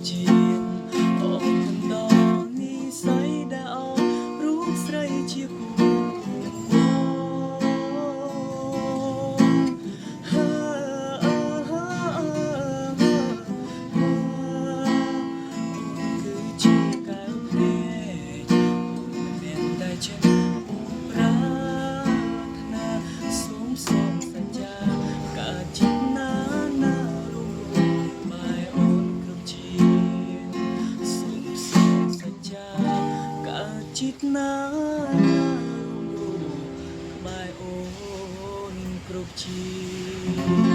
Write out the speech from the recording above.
ជាងអូនមិនដល់និស័យដែលអោរូបស្រីជាគូហាអូនគឺជាកែវភ្នែកអូនមិនមានតែចិត្តប្រាថ្នាសូមសូមសច្ចាកើតជាតិណាណារួមរួមបែអូនគ្រប់ជាតិសូមសូមសច្ចាកើតជាតិណាណារួមរួមក្បែរអូនគ្រប់ជាតិ។